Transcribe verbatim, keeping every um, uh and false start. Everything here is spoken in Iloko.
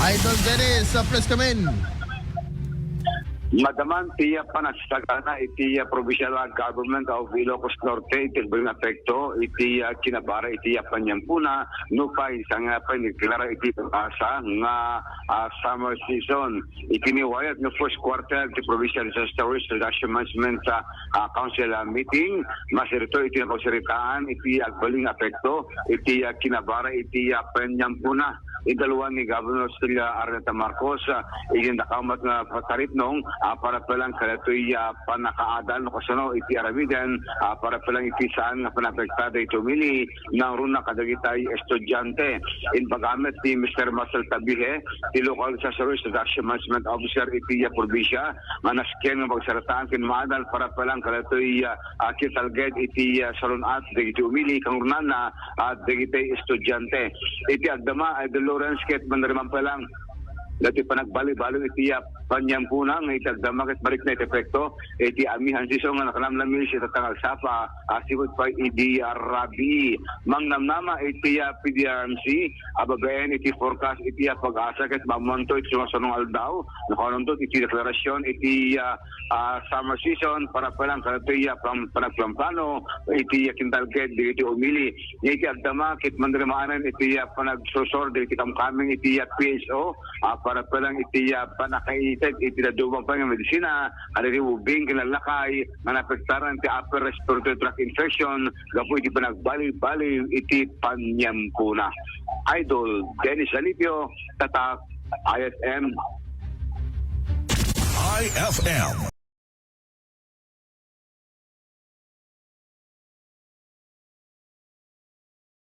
Idol Dennis, uh, please come in. Madaman ti, ah, panagsasagarana iti, ah, Provincial Government of Ilocos Norte iti agbalin epekto iti, ah, kinabara iti, ah, paniempona, no pay, saan nga pay nagdeklara iti pag-asa nga, ah, summer season. Iti ni wayat nga first quarter ti Provincial Disaster Risk Reduction Management, ah, ah, Council, ah, meeting, masirto iti napagsaritaan iti agbalin epekto iti, ah, kinabara iti, ah, paniempona. Intalwan ni Governor Cecilia Araneta Marcos, ah, iti nakamat nga pataripnong, ah, para pay lang kadatoy, ah, pannakaadal no kasano iti aramiden, ah, para pay lang iti saan nga panapektada iti umili, nangruna kadagitay estudiante. Impagamit ni Mister Marcel Tabihe, ti Local Disaster Risk Reduction Management Officer iti, ah, probinsya, nga nasken nga pagsaritaan ken maadal para pay lang kadatoy, ah, ah, kintalged iti, ah, salun-at dagiti umili, kangrunana, ah, dagiti estudiante. Iti agdama, Idol Lawrence, ket manriman pay lang, dati panagbali-bali iti, ah, paniempona nga iti agdama ket marikna iti epekto iti amihan season nga nakanamnami iti tatang agsapa, ah, sipud pay idi, ah, rabii. Mangnamnama iti, ah, P D R M C, ah, babaen iti forecast iti, ah, pag-asa ket maammoanto iti sumasanong aldaw, nakanunto iti deklarasyon iti, ah, ah, summer season para pay lang kadatoy, ah, pam-, panagplamplano iti, ah, kintalged dagiti umili. Iti agdama ket manrimanen iti, ah, panagsursor dagiti kamkameng iti, ah, P H O, ah, para pay lang iti, ah, pannakaited iti dadduma pay nga medisina, kadagiti ubing ken lallakay nga naapektaran ti upper respiratory tract infection gapu iti panagbali-bali iti paniempona. Idol Dennis Alipio, Tatak, I F M. I F M.